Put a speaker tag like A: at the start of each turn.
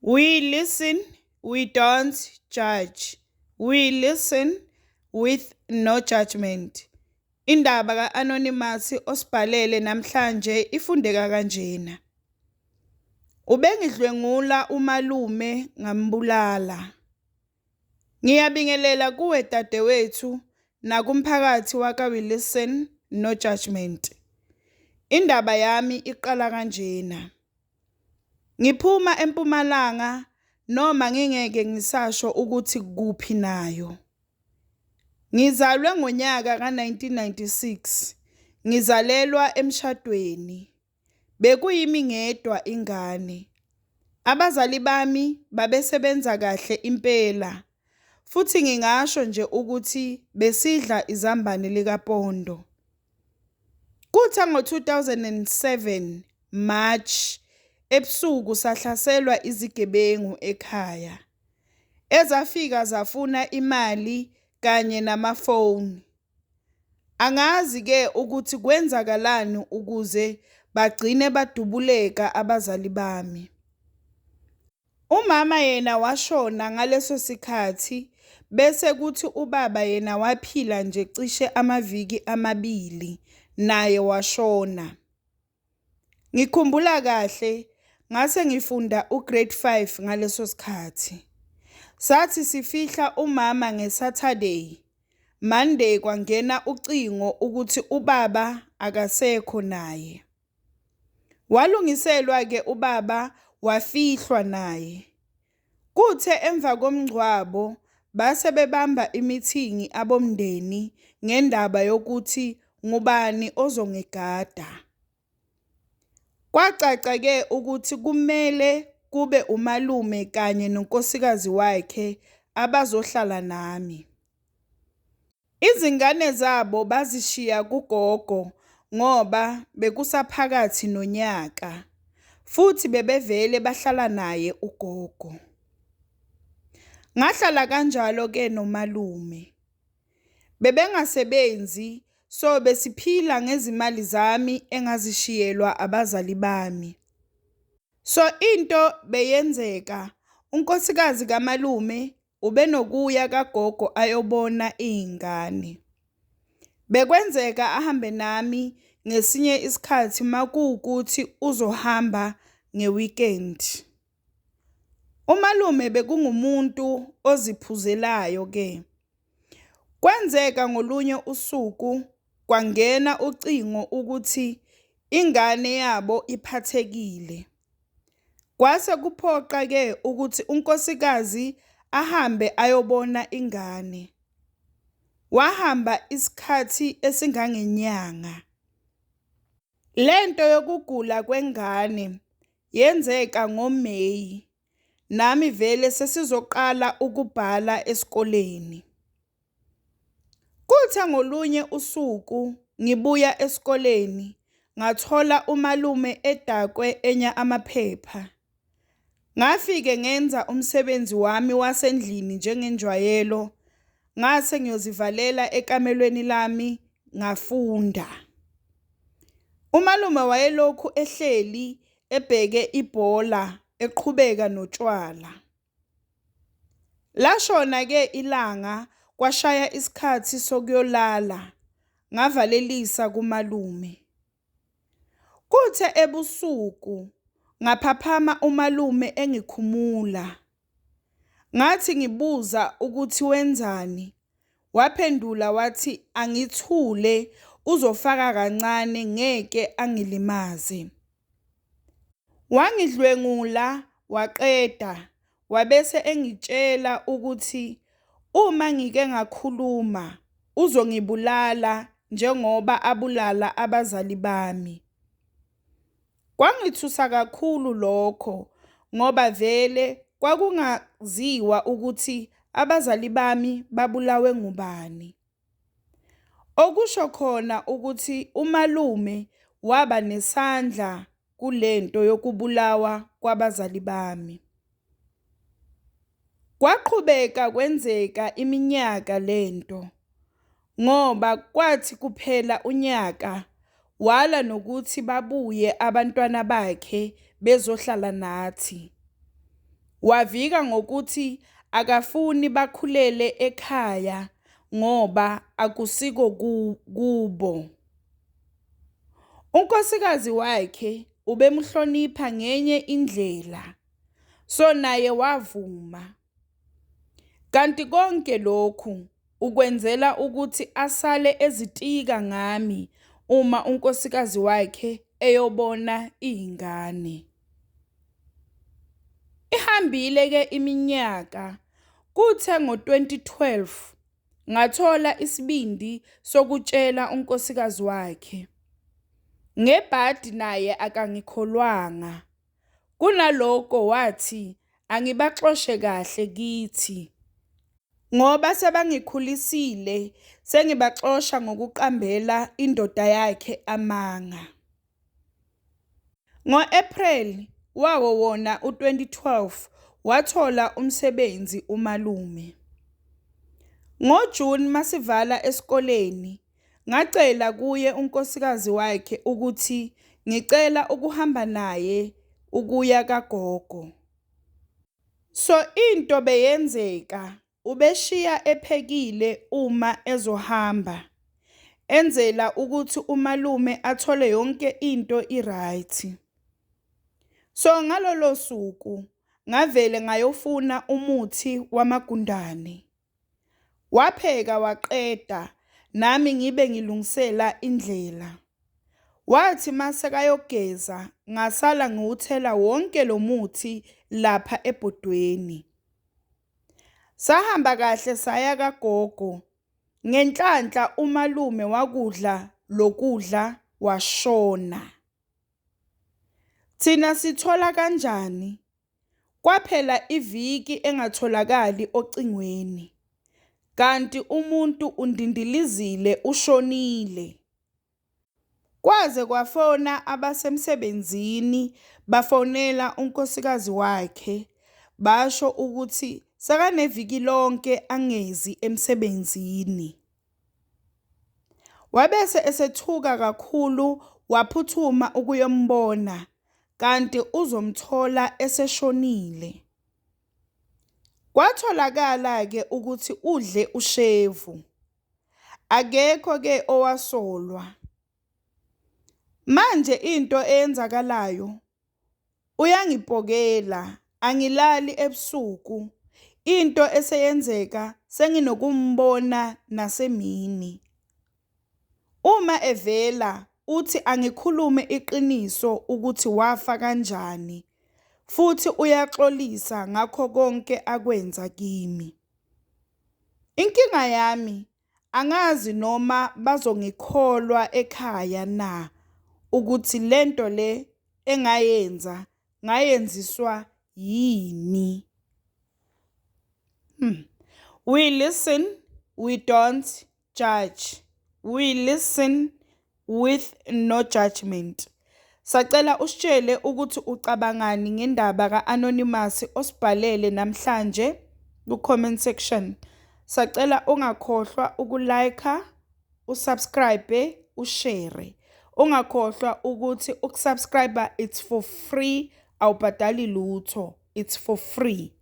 A: We listen, we don't judge. We listen with no judgment. Indaba ka-Anonymous osibhalele namhlanje ifundeka kanjena. Ubengidlwengula umalume ngambulala. Ngiyabingelela kuwe dadewethu nakumphakathi waka We Listen No Judgment. Indaba yami iqala kanjena. Ngiphuma eMpumalanga noma ngingeke ngisasho ukuthi kuphi nayo. Ngizalwe ngonyaka ka-1996, ngizalelwa emshadweni. Bekuyimi ngedwa ingane. Abazali bami babesebenza kahle impela futhi ngingasho nje ukuthi besidla izambane likapondo. Kuthe ngo-2007 March ebusuku sahlaselwa izigebengu ekhaya ezafika zafuna imali kanye namafoni. Angazi ke ukuthi kwenzakalani ukuze bagcine badubuleka abazali bami. Umama yena washona ngaleso sikhathi bese kuthi ubaba yena waphila nje cishe amaviki amabili naye washona. Ngikhumbula kahle ngase ngifunda ugrade 5 ngaleso sikhathi. Sathi sifihla umama ngeSaturday, Monday kwangena ucingo ukuthi ubaba akasekho naye. Walungiselwa ke ubaba wafihlwa naye. Kuthe emva komngcwabo base bebamba imithingi abomndeni ngendaba yokuthi ngubani ozongigada. Kwacaca ke ukuthi kumele kube umalume kanye nonkosikazi wakhe abazohlala nami. Izingane zabo bazishiya kugogo ngoba bekusaphakathi nonyaka futhi bebevele bahlala naye ugogo. Ngahlala kanjalo ke nomalume. Bebengasebenzi so besiphila ngezimali zami engazishiyelwa abazali bami. So into beyenzeka unkosikazi kamalume ubenokuya kagogo ayobona izingane. Bekwenzeka ahambe nami ngesinye isikhathi makuwukuthi uzohamba ngeweekend. Umalume bekungumuntu oziphuzelayo ke. Kwenzeka ngolunye usuku kwangena ucingo ukuthi ingane yabo iphathekile. Kwase kuphoqa ke ukuthi unkosikazi ahambe ayobona ingane. Wahamba isikhathi esingangenyanga. Lento yokugula kwengane yenzeka ngoMeyi, nami vele sesizoqala ukubhala esikoleni. Kuthe ngolunye usuku ngibuya esikoleni ngathola umalume edakwe enya amaphepha. Ngafike ngenza umsebenzi wami wasendlini njengenjwayelo, ngase ngiyozivalela ekamelweni lami ngafunda. Umalume wayelokhu ehleli ebheke ibhola eqhubeka notshwala. Lashona ke ilanga kwashaya isikhathi sokuyolala ngavalelisa kumalume. Kuthe ebusuku ngaphaphama umalume engikhumula. Ngathi ngibuza ukuthi wenzani, waphendula wathi angithule uzofaka kancane ngeke angilimaze. Wangidlwengula waqeda wabese engitshela ukuthi uma ngike ngakhuluma uzongibulala njengoba abulala abazali bami. Kwangithusa kakhulu lokho ngoba vele kwakungaziwa ukuthi abazali bami babulawe ngubani. Okusho khona ukuthi umalume waba nesandla kulento yokubulawa kwabazali bami. Kwaqhubeka kwenzeka iminyaka lento ngoba kwathi kuphela unyaka wala nokuthi babuye abantwana bakhe bezohlala nathi. Wavika ngokuthi akafuni bakhulele ekhaya ngoba akusiko kubo. Unkosikazi wakhe ubemhlonipha ngenye indlela, so naye wavuma. Kanti konke lokhu ukwenzela ukuthi asale ezitika ngami uma unkosikazi wakhe eyobona izingane. Ihambile ke iminyaka, kuthe ngo-2012 ngathola isibindi sokutshela unkosikazi wakhe. Ngebhadi naye akangikholwanga, kunaloko wathi angibaxoshe kahle kithi ngoba sebangikhulisile sengibaxosha ngokuqambela indoda yakhe amanga. Ngo-Ephreli wawo wona u-2012 wathola umsebenzi umalume. NgoJuni masivala esikoleni ngacela kuye unkosikazi wakhe ukuthi ngicela ukuhamba naye ukuya kagogo. So into beyenzeka ubeshiya ephekile uma ezohamba, enzela ukuthi umalume athole yonke into i-right. So ngalolo suku ngavele ngayofuna umuthi wamagundane. Wapheka waqeda nami ngibe ngilungisela indlela. Wathi masekayogeza ngasala ngiwuthela wonke lo muthi lapha ebhodweni. Sahamba kahle saya kagogo. Ngenhlanhla umalume wakudla lokudla washona. Thina sithola kanjani? Kwaphela iviki engatholakali ocingweni. Kanti umuntu undindilizile ushonile. Kwaze kwafona abasemsebenzini bafonela unkosikazi wakhe basho ukuthi sekaneviki lonke angezi emsebenzini. Wabese esethuka kakhulu waphuthuma ukuyombona kanti uzomthola eseshonile. Kwatholakala-ke ukuthi udle ushevu. Akekho-ke owasolwa. Manje into eyenzakalayo uyangipokela, angilali ebusuku. Into eseyenzeka senginokumbona nasemini. Uma evela uthi angikhulume iqiniso ukuthi wafa kanjani futhi uyaxolisa ngakho konke akwenza kimi. Inkinga yami angazi noma bazongikholwa ekhaya na ukuthi lento le engayenza ngayenziswa yini. We listen, we don't judge. We listen with no judgment. Sacela usitshele ukuthi ucabangani ngendaba ka-Anonymous osibhalele namhlanje ku-comment section. Sacela ungakhohlwa uku-like, u-subscribe, u-share. Ungakhohlwa ukuthi uku-subscribe it's for free, awubhadali lutho, it's for free.